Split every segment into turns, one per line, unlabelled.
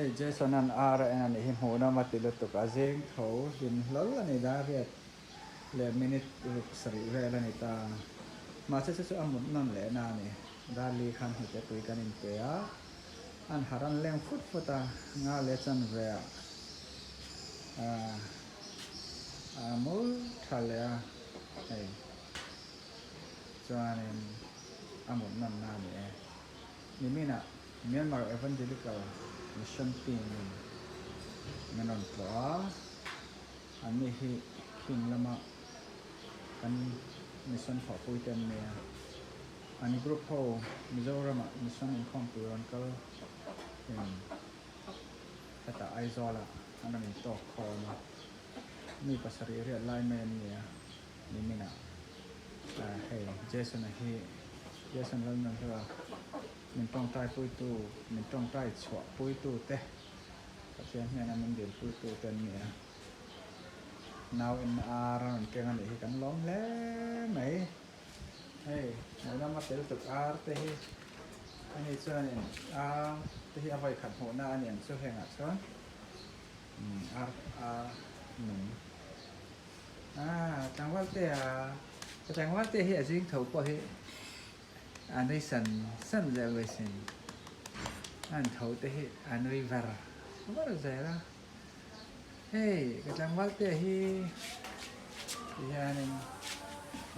Hei Jason an ar a en a nih hi hmuh nawm a ti lutuk a zing tho hlim hlawl a ni dar riat leh minute ruk sarih vel a ni ta. Mahse chu chu a mut nawn leh na a ni. Dar li khan hnute pui kan inpe a, an harh an leng fut fut a, nga leh chanve ah a mu tha leh a hei chuanin a mut nawn na a ni e. Niminah Myanmar Evangelical Mission Team in min rawn tlawh a, anni hi khing lama kan mission thawhpui te an nia. An group ho Mizoramah mission inkhawmpui rawn kal in hetah Aizawlah an rawn intawk khawm a, mi pasarih riat lai mai an nia niminah hei Jason-a hi Jason Lalnunhlua Min tawngtai puitu, min tawngtai chhuah puitu te, Pathian hnena min dil puitu te an ni a. Nau in ar a rawn keng a nih hi kan lawm hle mai. Hei, hmuhnawm a tel tuk ar te hi ani chuanin ar te hi a vawi khat hmuhna a ni ang chu hengah chuan ar ar nung. Ah, tlangval te a, tlangval te hi a zing tho pawh hi. A nui san san zel mai sin. An tho te hi a nui var var zel a. Hei ka tlangval te hi ti hianin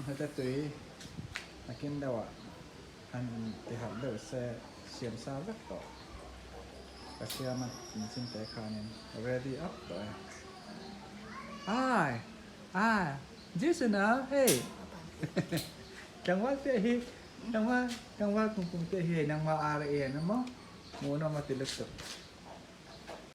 hnute tui a kin deuh ah han ti harh deuh se siam sa vek tawh. Ka siam a inchin te khanin ready up tawh e. Ai! Ai! Jason a hei! Tlangval te hi tlangval tlangval kum kum te hi hei nangmah ar a en a maw hmuhnawm a ti lutuk.